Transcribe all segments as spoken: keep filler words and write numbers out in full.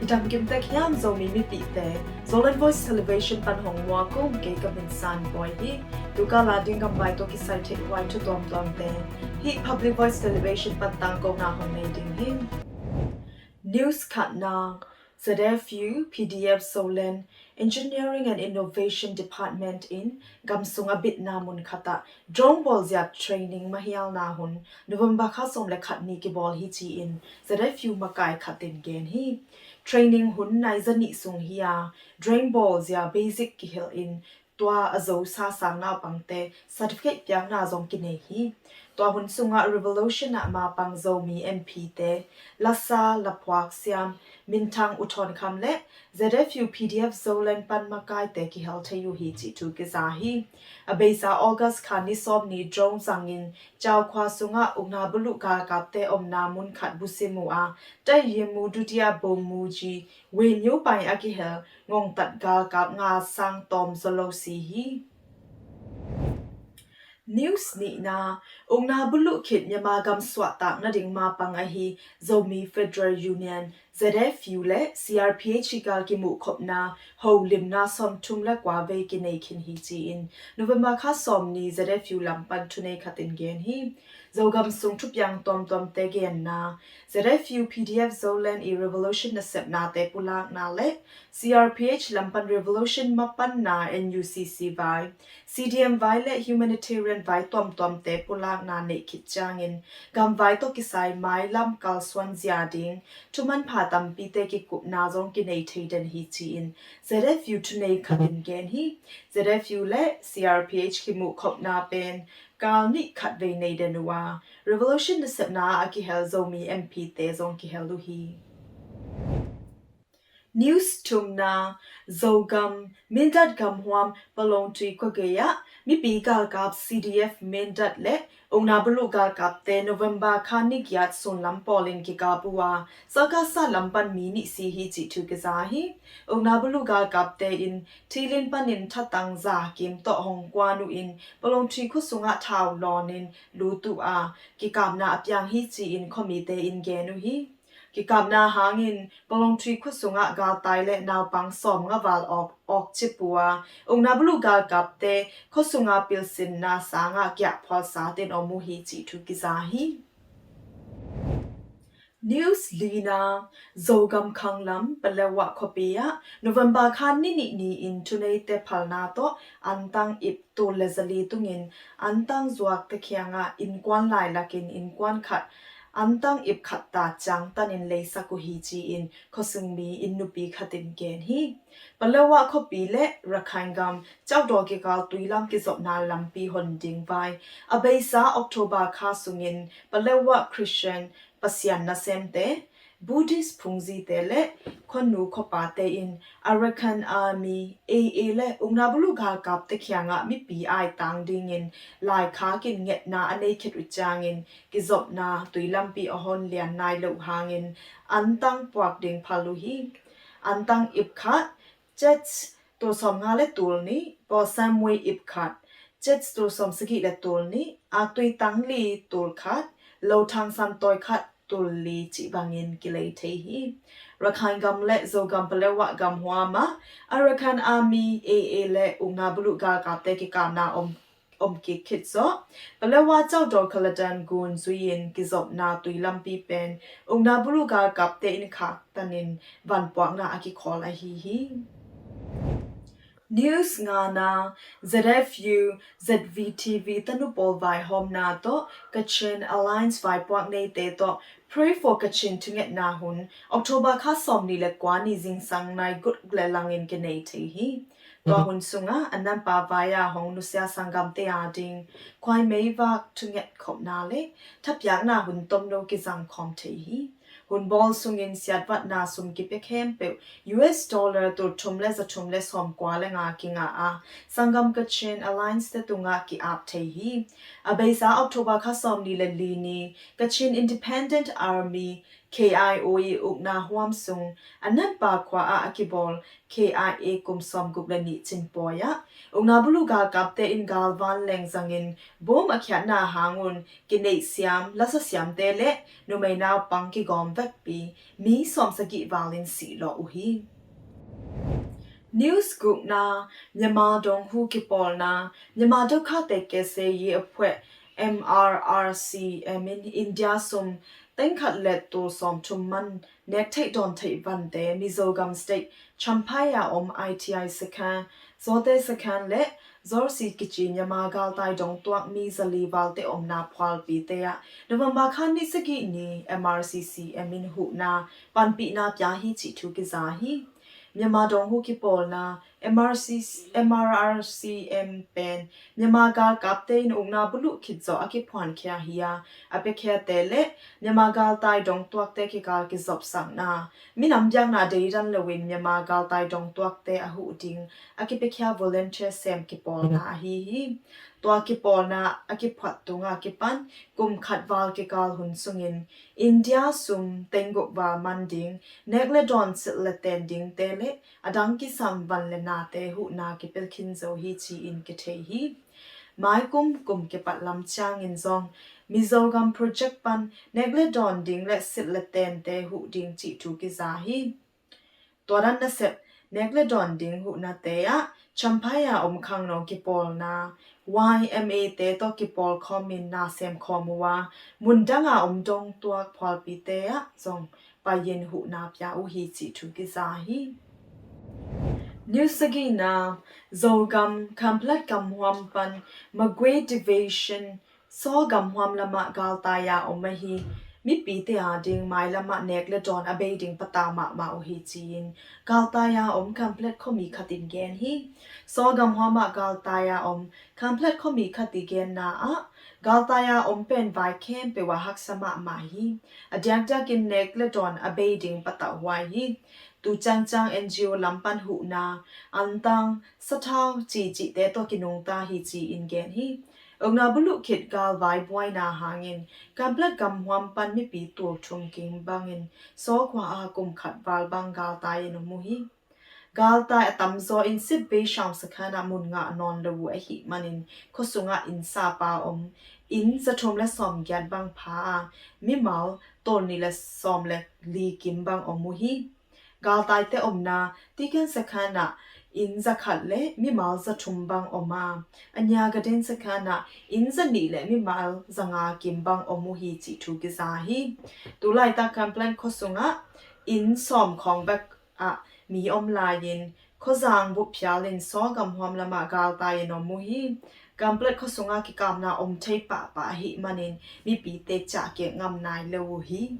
Dam kim tek hiam Zomi mipihte, Zoland Voice Television pan hong muak ung, kei ka min San Boy hi. Tuka la ding gamvai tawh kisai theih huai thu tuamtuamte hih Public Voice Television pan tangkona hong nei ding hi. News khatna, Z F U P D F Zoland Engineering and Innovation Department in gam sung a bitna mun khatah drone bawlzia training mahialna hun November kha sawm le khat ni kibawl hi ci-in Z F U makai khat in gen hi. Training hun nai zanih sung hi a, drone bawlzia basic kihilh in tua a zosa sang naupangte certificate piakna zong kinei hi. Tua hun sungah Revolution ah mapang Zomi M P te Lasa Laphuak Siam, Minthang U Thawn Kham le Z F U P D F Zoland pan makaite kihel thei uh hi cih thu kiza hi. A beisa August kha ni sawm ni drone zangin Cau khua sungah Ukna Buluh galkapte omna mun khat busim uh a, Taiyimu Dutia Bomuji Win Yu Pai a kihel ngongtat galkap nga sang tawm zaw lo si hi. News nihna, Ukna Buluh khit Myanmar gam suahtak nading mapang ahi Zomi Federal Union, Z F U le C R P H i gal kimuhkhopna holimna sawmthum le kua vei kinei khin hi ci-in November kha sawm ni Z F U lam pan thunei khat in gen hi. Zogam sung thupiang tuamtuamte genna, Z F U P D F Zoland i revolution nasepnate pulakna le C R P H lam pan revolution mapanna N U C C vai, C D M vai le humanitarian vai tuamtuamte pulakna neih khit ciangin gamvai tawh kisai mailam kalsuan zia ding thumanpha tampite kikupna zong kinei thei den hi ci-in Z F U thunei khat in gen hi. Z F U le C R P H kimuhkhopna pen kal nih khat vei nei den uh a, revolution nasepna a kihel Zomi M P te zong kihel uh hi. News thumna, Zogam Mindat gamhuam Palawngtui khuagei ah mipi galkap C D F Mindat le Ukna Buluh galkapte November kha ni giat sunlam pawlin kikap uh a, Sakasa lam pan mi nih si hi cih thu kiza hi. Ukna Buluh galkapte in thilin panin thatang za kim tawh hong kuan uh in Palawngtui khua sungah thau lawnin lut uh a, kikapna a piang hi ci-in khuamite in gen uh hi. Kikapna hangin Palawngtui khua sungah galtai le naupang sawmnga val awk, awk cip uh a, Ukna Buluh galkapte khua sunga pilsinna sangah kiahphual satin om uh hi cih thu kiza hi. News lina, Zogam khanglam Paletwa khuapi ah November kha ni nih ni-in thuneite phalna tawh antang ip tul le zali tungin antang zuakte kiangah innkuan lailakin innkuan khat antang ip khat ta ciangtanin leisak uh hi ci-in khuasungmi inn nupi khat in gen hi. Paletwa khuapi le Rakhine gam Caudaw kikal tuilam kizopna lampi hon ding vai a beisa October kha sungin Paletwa Christian Pasian nasemte, Buddhist phungzite le khuanu khuapate in Arakan Army, A A le Ukna Buluh galkapte kiangah mipi aitang dingin laikhakin ngetna a nei khit uh ciangin kizopna tuilampi a hon lian nai loh hangin antang puak ding phal uh hi. Antang ip khat, Church tul sawmnga le tul nih, Pawl Samui ip khat, Church tul sawmsagih le tul nih, Aktui tangli tul khat, Lothang santawi khat tul li cih bangin kilei thei hi. Rakhine gam le Zogam Paletwa gamhuam ah Arakan Army, A A le Ukna Buluh galkapte kikapna om om kik khit zawh Paletwa Caudaw Kaladan gun zui-in kizopna tuilampi pen Ukna Buluh galkapte in khaktanin vanpuakna a kikhawl ahi hi. News ngana, Z F U, Z V T V tanu pawl vaihawmna tawh Kachin Alliance vaipuak neite tawh Pray for Kachin thungetna hun October kha sawmni le kua ni zingsang nai guk le langin kinei thei hi. Tua hun sungah a nampa vai-a hong nusia sanggamte ading khuaimeivak thunget khopna le thapiakna hun tomno kizang khawm thei hi. Hun bawl sungin siatvatna sum kipia khempeuh U S dollar tul thum le za thum le sawmkua le nga kingah a, sanggam Kachin Alliance te tungah ki-ap thei hi. A beisa October kha sawmni le li ni Kachin Independent Army K I O i ukna huam sung Ananpur khua ah a kibawl K I A kum sawmguk le nih cin pawi ah ukna buluh galkapte in galvan leng zangin bom a khiatna hangun kineihsiam, lasasiamte le numei naupang kigawm vekpi mi sawmsagih valin sihlawh uh hi. News gukna, Myanmar dong hu kipawlna, Myanmar ဒုက္ခသည်ကယ်ဆယ်ရေးအဖွဲ့ M R R C M in India sum tengkhat le tul sawmthum man nek theih dawn theih vante Mizo gam state Champhai a om I T I sakhan, Zote sakhan le Zorsi kici Myanmar galtai dong tuak mi zali valte omna phualpite ah November kha ni sagih ni M R C C M in huhna panpihna pia hi cih thu kiza hi. Myanmar dong hu kipawlna M R C, M R R C M pen Myanmar galkapte in ukna buluh khit zawh a kiphuankhia hi a, a piakhiate le Myanmar galtai dong tuakte kikal kizopsakna, minam biakna deidan loin Myanmar galtai dong tuakte a huh ding a kipiakhia volunteer sem kipawlna ahi hi. Tua kipawlna a kiphuat tunga kipan kum khat val kikal hun sungin India sum tengguk val man ding, nek le dawn silh le ten dingte le a dang kisam van le nate huhna kipelkhin zo hi ci-in kithei hi. Maikum kum kipat lam ciangin zong Mizo gam project pan nek le dawn ding le silh le tente huh ding cih thu kiza hi. Tua dan nasep nek le dawn ding huhnate ah Champhai a om khangno kipawlna Y M A te tawh kipawl khawmin na sem khawm uh a, mundang a om dong tuak phualpite ah zong pai-in huhna pia uh hi cih thu kiza hi. News sagihna, Zogam Kanpetlet gamhuam pan Magwe Division Saw gamhuam lamah galtai a om ahi mipite a ding mailamah nek le dawn a bei ding patau mahmah uh hi ci-in galtai a om Kanpetlet khuami khat in gen hi. Saw gamhuam ah galtai a om Kanpetlet khuami khat i genna ah galtai a om pen vai khempeuh ah haksa mahmah hi. A diakdiakin nek le dawn a bei ding patauh huai hi. Tu ciangciang N G O lam pan huhna, antang, sathau, cihcihte tawh kinungta hi ci-in gen hi. Ukna buluh khit galvai buaina hangin Kanpetlet gamhuam pan mipi tul thum kim bangin Saw khua a kum khat val bang galtai in om uh hi. Galtai a tamzaw in Sitbei Shaung sakhan ah mun ngah nawn lo uh ahih manin khua sungah innsapa om inn zathum le sawmgiat bang pha a, mimal tawlni le sawm le li kim bang om uh hi. Galtaite omna Tiken sakhan ah inn zakhat le mimal zathum bang om a, Anya Gaden sakhan ah inn zanih le mimal zanga kim bang om uh hi cih thu kiza hi. Tulaitak Kanpetlet khua sungah inn sawm khawng bek ah mi om lai-in khuazang bup phial in Saw gamhuam lamah galtai in om uh hi. Kanpetlet khua sungah kikapna om thei pahpah ahih manin mipite ciahkik ngam nai lo uh hi.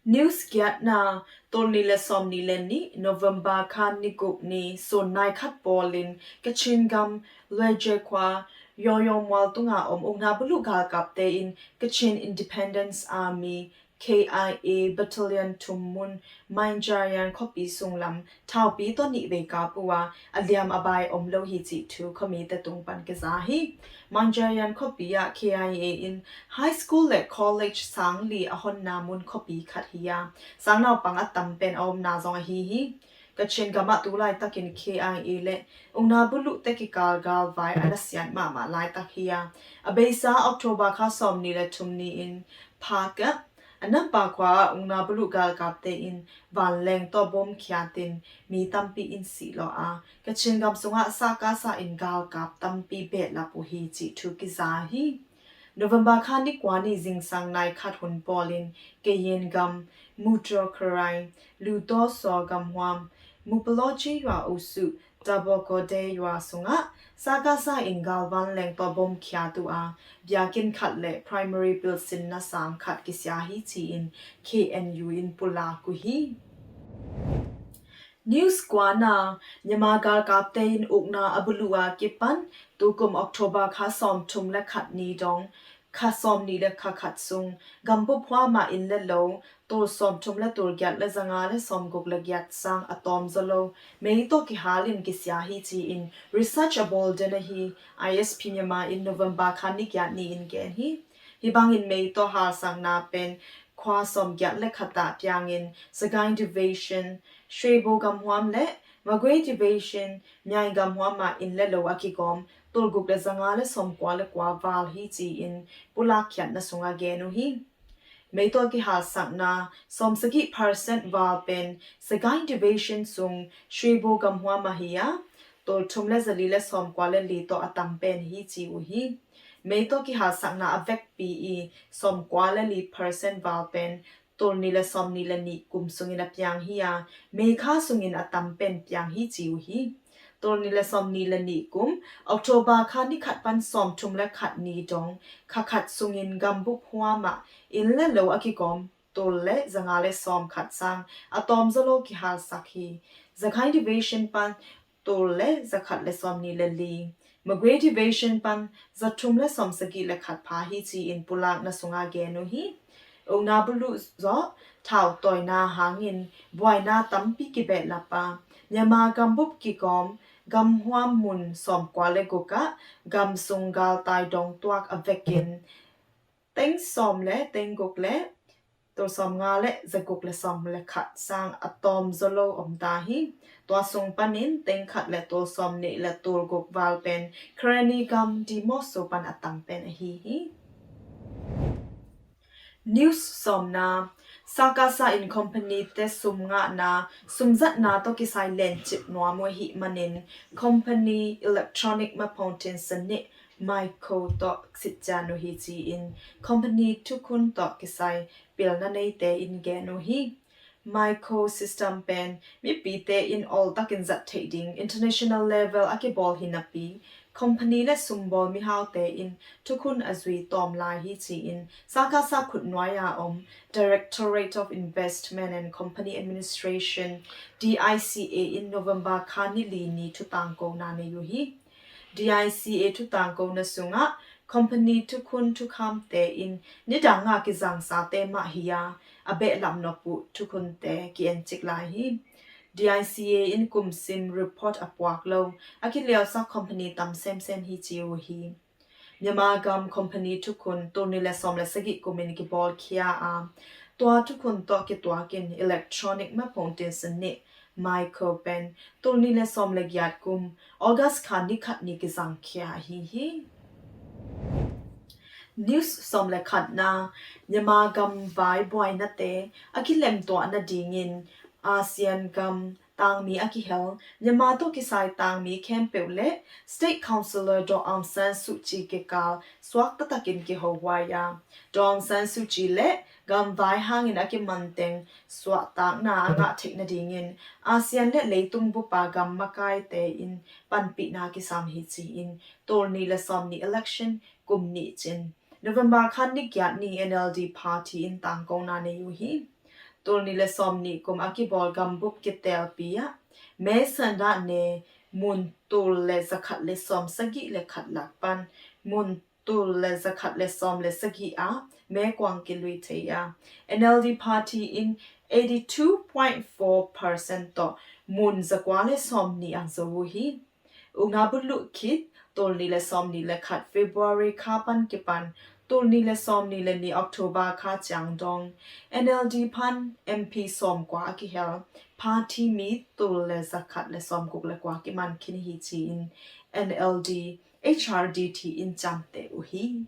News giatna, tawlni le sawmni le nih November kha ni guk ni sun nai khat pawlin Kachin gam Lueje khua Yoyo mual tunga om ukna buluh galkapte in Kachin Independence Army K I A Battalion thum mun Manjayan khuapi sunglam thaupi tawh nih vei kap uh a, a liam a bai om lo hi cih thu khuamite tung pan kiza hi. Manjayan khuapi ah K I A in high school le college sangli a honna mun khuapi khat hi a, sangnaupang a tam pen a omna zong ahi hi. Kachin gamah tulaitakin K I A le ukna buluhte kikal galvai a nasiat mahmah laitak hi a, a beisa October kha sawmni le thum ni-in Phakah, Ananpur khua ah ukna buluh galkapte in vanleng tawh bom khiatin mi tampi in sihlawh a, Kachin gam sungah sakasa in galkap tampi behlap uh hi cih thu kiza hi. November kha ni kua ni zingsang nai khat hun pawlin Kayin gam Muto Kharai, Luto Saw gamhuam, Mupaloji yua usuh Tabokode yua sungah sakasa in galvan leng tawh bom khiat uh a, biakinn khat le primary pilsinna sang khat kisia hi ci-in K N U in pulak uh hi. News kuana, Myanmar galkapte in ukna a buluh a kipan tukum October kha sawmthum le khat ni dong kha sawmni le kha khat sung gambup huamah inn le lo tul sawmthum le tul giat le zanga le sawmguk le giat sang a tawmzaw lo mei tawh kihalin kisia hi ci-in research a bawl den ahi I S P Myanmar in November kha ni giat ni-in gen hi. Hih bangin mei tawh halsakna pen khua sawmgiat le khat ah piangin Sagaing Division, Shwebo gamhuam le Magwe Division, Myai gamhuam ah inn le lo a kigawm tul guk le zanga le sawmkua le kua val hi ci-in pulak khiatna sungah gen uh hi. Mei tawh kihalsakna sawmsagih percent val pen Sagaing Division sung Shwebo gamhuam ahi a, tul thum le zali le sawmkua le li tawh a tam pen hi ci uh hi. Mei tawh kihalsakna a vekpi i sawmkua le li percent val pen tul nih le sawmnih le nih kum sungin a piang hi a, Mei kha sungin a tam pen piang hi ci uh hi. Tul nih le sawmnih le nih kum October kha ni khat pan sawmthum le khat ni dong kha khat sungin gambup huam ah inn le lo a kigawm tul le zanga le sawmkhat sang a tawmzaw lo kihalsak hi. Sagaing Division pan tul le zakhat le sawmnih le li, Magwe Division pan zathum le sawmsagih le khat pha hi ci-in pulakna sungah gen uh hi. Ukna buluh zawh thautawina hangin buaina tampi kibehlap a, Myanmar gambup kigawm gamhuam mun sawmkua le guk ah gamsung galtai dong tuak a vekin teng sawm le teng guk le tul sawmnga le zaguk le sawm le khat sang a tawmzaw lo om ta hi. Tua sung panin teng khat le tul sawmnih le tul guk val pen Karenni gam Dimoso pan a tam pen ahi hi. News sawmna, Sakasa in company te sum ngahna sumzatna tawh kisai lencip nuam uh ahih manin company electronic maphongtin sanih Micro tawh sitcian uh hi ci-in company thukhun tawh kisai pilna neite in gen uh hi. Micro system pen mipite in awltakin zat theih ding international level a kibawl hi napi company le sumbawl mihaute in thukhun a zui tawm lai hi ci-in Sakasa khutnuai a om Directorate of Investment and Company Administration, D I C A in November kha ni li ni thutangkona nei uh hi. D I C A thutangkona sungah company thukhun thukhamte in nidanga kizangsate mah hi a, a behlap nop uh thukhunte ki-encik lai hi. D I C A in kumsim report a puak lo a kiliausak company tam semsem hi ci uh hi. Myanmar gam company thukhun tul nih le sawm le sagih kumin kibawlkhia a, tua thukhun tawh kituakin electronic maphongtin sanih Micro pen tul nih le sawm le giat kum August kha ni khat ni kizangkhia ahi hi. News sawm le khatna, Myanmar gam vai buainate a kilemtuah nadingin ASEAN gam tangmi a kihel Myanmar tawh kisai tangmi khempeuh le State Councillor Daw Aung San Suu Kyi kikal suak taktakin kihohuai a, Daw Aung San Suu Kyi le gamvai hangin a kimanteng suahtakna a ngah theih nadingin ASEAN le leitung bupa gam makaite in panpihna kisam hi ci-in tul nih le sawmnih election kum nih cin November kha ni giat ni N L D party in tangkona nei uh hi. Tul nih le sawmnih kum a kibawl gambup kitelpi ah me sandah ne mun tul le zakhat le sawm sagih le khat lak pan mun tul le zakhat le sawm le sagih ah me kuang kilui thei a, N L D party in eighty two point four percent tawh mun zakua le sawmnih a zo uh hi. Ukna buluh khit tul nih le sawmnih le khat February kha pan kipan tul nih le sawmnih le nih October kha ciang dong N L D pan M P sawmkua a kihel party mi tul le zakhat le sawmguk le kua kiman khin hi ci-in N L D H R D T in ciamteh uh hi.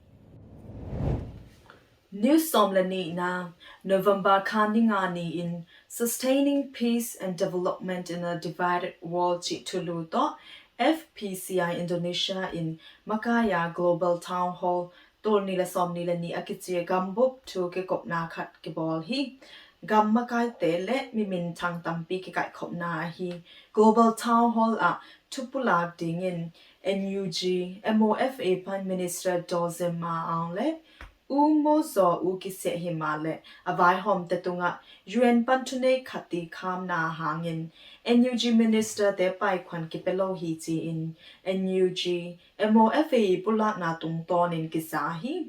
News sawm le nihna, November kha ni nga ni-in Sustaining Peace and Development in a Divided World cih thulu tawh F P C I Indonesia in makai a Global Town Hall tul nih le sawmnih le nih a kici gambup thu kikopna khat kibawl hi. Gam makaite le mi minthang tampi kikaihkhopna ahi Global Town Hall ah thupulak dingin N U G M O F A pan Minister Daw Zem Ma Aung le U Mo Zaw U kisiah hi mah le a vaihawmte tungah U N pan thunei khat ti khamna hangin N U G minister te paikhuan kipia lo hi ci-in N U G M O F A pulakna tungtawnin kiza hi.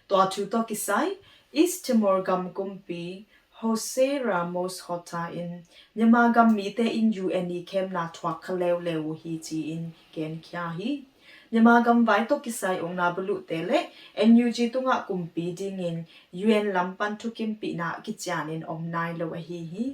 Tua thu tawh kisai East Timor gam kumpi Jose Ramos Horta in Myanmar gam mite in U N i khemna thuak kha leuleu uh hi ci-in genkhia hi. Myanmar gam vai tawh kisai ukna buluhte le N U G tungah kumpi dingin U N lam pan thukimpihna a kicianin om nai lo ahi hi.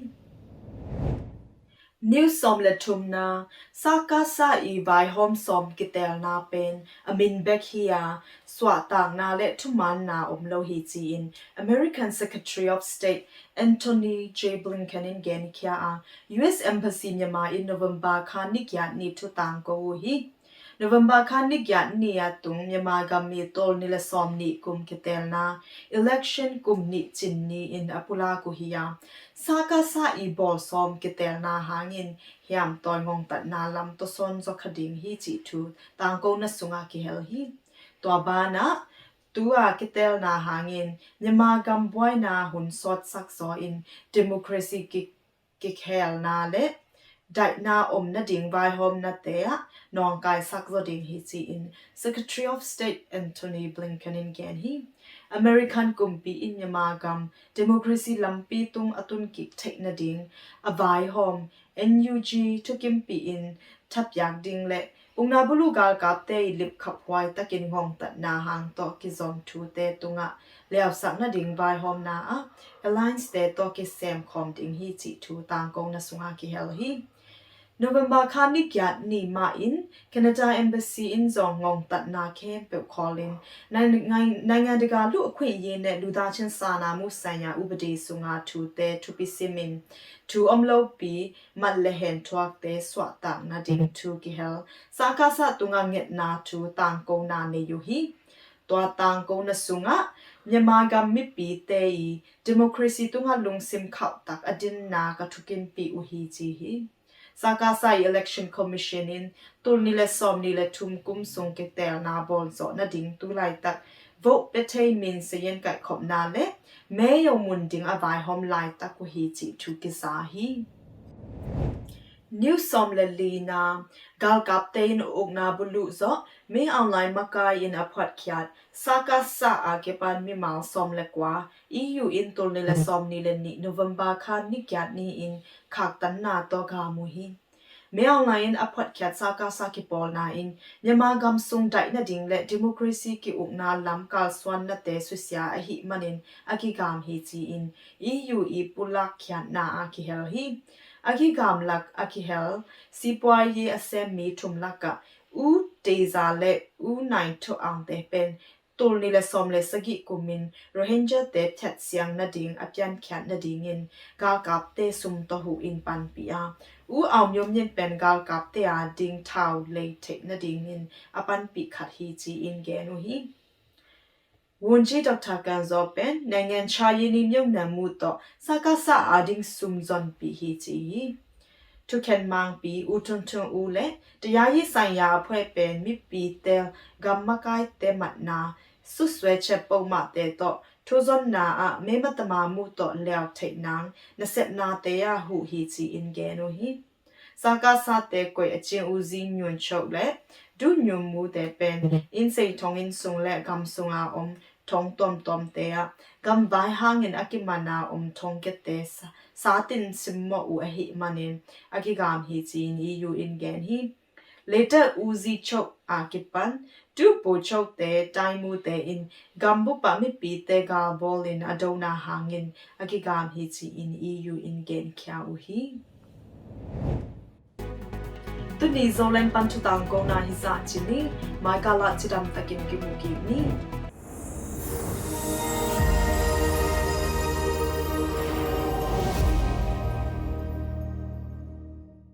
News sawm le thumna, SAKASA i vaihawm sawm kitelna pen a min bek hi a, suahtakna le thumaanna om lo hi ci-in American Secretary of State Antony J Blinken in genkhia a, U S Embassy Myanmar in November kha ni giat ni thu tangko uh hi. November kha ni giat ni a tung Myanmar gam i tul ni le sawm nih kum kitelna, election kum nih cin ni in a pulak uh hi a, SAKASA i bawl sawm kitelna hangin hiamtawi ngongtatna lam tawsawn zaw kha ding hi cih thu tangkona sungah kihel hi. Tua banah, tua kitelna hangin Myanmar gam buaina hun sawtsak zaw in democracy ki kikhelna le daihna om nading vaihawmnate ah nawngkaisak zaw ding hi ci-in Secretary of State Antony Blinken in gen hi. American kumpi in Myanmar gam democracy lampi tung a tunkik theih nading a vaihawm N U G thukimpih in thapiak ding le ukna buluh galkapte i lipkhaphuai takin ngongtatna hang tawh kizom thute tungah leusakna ding vaihawmna ah alliance te tawh kisem khawm ding hi cih thu tangkona sungah kihel hi. November kha ni giat ni mah in Canada Embassy in zong ngongtatna khempeuh khawlin naingan daga luh khuih yi ne ludachin sana musanya upadi sunga thute thupi simin thu om lopi mat le hen thuakte suahtakna ding thu kihel. SAKASA tunga ngetna thu tangkona nei uh hi. Tua tangkona sungah Myanmar gam mipite i democracy tungah lungsim khauhtak a dinna ka thukimpih uh hi ci hi. SAKASA i Election Commission in tul ni le sawm ni le thum kum sung kitelna bawl zawh nading tu laitak vote pe thei min sayen kaihkhopna le meyo mun ding a vaihawm laitak uh hi cih thu kiza hi. News sawm le lina, galkapte in ukna buluh zawh Min Aung Hlaing makai in a phuatkhiat SAKASA a kipan mimal sawm le kua E U in tul ni le sawm ni le nih November kha ni giat ni in khaktanna tawh gam uh hi. Min Aung Hlaing in a phuatkhiat SAKASA kipawlna in Myanmar gam sung daih nading le democracy ki-ukna lam kalsuannate susia ahih manin a kigam hi ci-in E U i pulakkhiatna a kihel hi. A kigam lak a kihel sipuayi a sem mi thum lakah U Deza le U Naing Thu Aung te pen tul ni le sawm le sagih kumin Rohingya te phiatsiang nading a piankhiat nadingin galkapte sum tawh huh in panpih a, U Aung Myo Min pen galkapte a ding thau lei theih nadingin a panpih khat hi ci-in gen uh hi. Wunji Doctor Kan Zaw pen နိုင်ငံခြားရေးနှင့် မြုပ်နှံမှု tawh SAKASA a ding sum zonpih hi ci hi. Thukhen Mangpi, U Thun Thun U le တရားရေးဆိုင်ရာအဖွဲ့ pen mipite gam makaite matna စွပ်စွဲချက် ပုဒ်မ te tawh thuzonna ah မဲမသမာမှု tawh leu theih nang nasepnate ah huh hi ci-in gen uh hi. SAKASA te koih a cin U Zi Nyun Chok le Du Nyun Mu te pen innsei thong inn sung le gam sunga om thong tuamtuamte ah gamvai hangin a kimana om thong kete sa, satin simmawh uh ahih manin a kigam hi ci-in E U in gen hi. Later U Zi Chok a kipan Du Pu Chok te Dai Mu te in gambup ah mipite galbawlin a dona hangin a kigam hi ci-in E U in genkhia uh hi. Tuni Zoland pan thutang kona hi zah cini, maikala cidam takin kimu kik ni.